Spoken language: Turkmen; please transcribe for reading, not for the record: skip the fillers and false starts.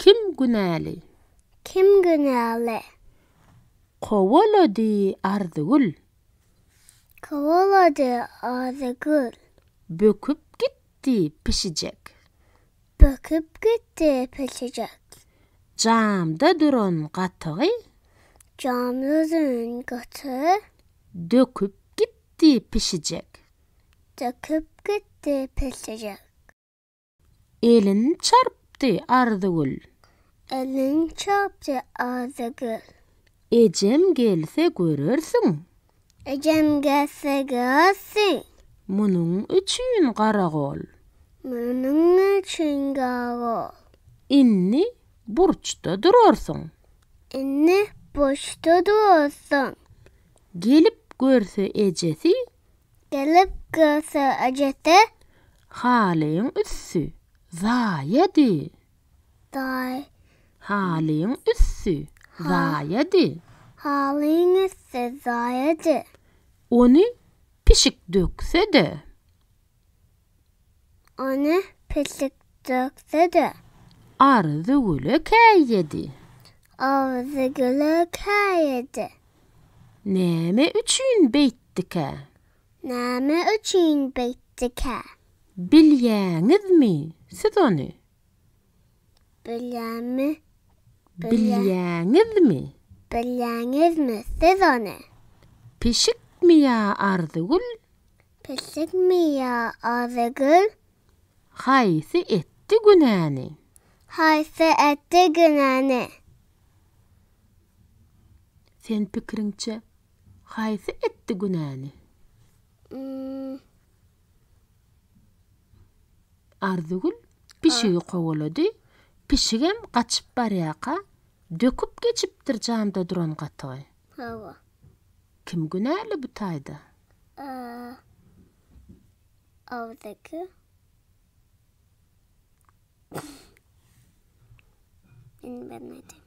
Kim günäli? Kim günäli? Kowalady Arzygül. Kowalady Arzygül. Böküp gitdi pişijek. Böküp gitdi pişijek. Jamda duran gatygy. Jamda duran gatygy. Döküp gitdi pişijek. Döküp gitdi pişijek. Elin çarpdy Arzygül. Elin çarpdy Arzygül. Ejem gelse görersiň. Ejem gelse görersiň. Munuň üçin garagol. Munuň üçin garagol. Indi burçda durarsyň. Indi burçda durarsyň. Gelip görse ejesi. Gelip görse ejesi. Halyň üsti zaýady. Daý. Halyň üsti zaýady. Halyň üsti zaýady. Ony pişik dökse-de. Ony pişik dökse-de. Arzygüle käýedi. Arzygüle käýedi. Näme üçin beýtdikä? Näme üçin beýtdikä? Bilýäňizmi siz ony? Bilýäňmi? Bilýäňizmi? Bilýäňizmi siz ony? Pişikmi ýa Arzygül? Pişikmi ýa Arzygül? Haýsy etdi günäni? Haýsy etdi günäni? Sen pikiriňçe haýsy etdi günäni? Arzygül pişigi kowalady, pişigem gaçyp barýarka döküp geçipdir jamda duran gatygy. Hawa. Kim günäli bu taýda? Arzygül. Men bilmedim.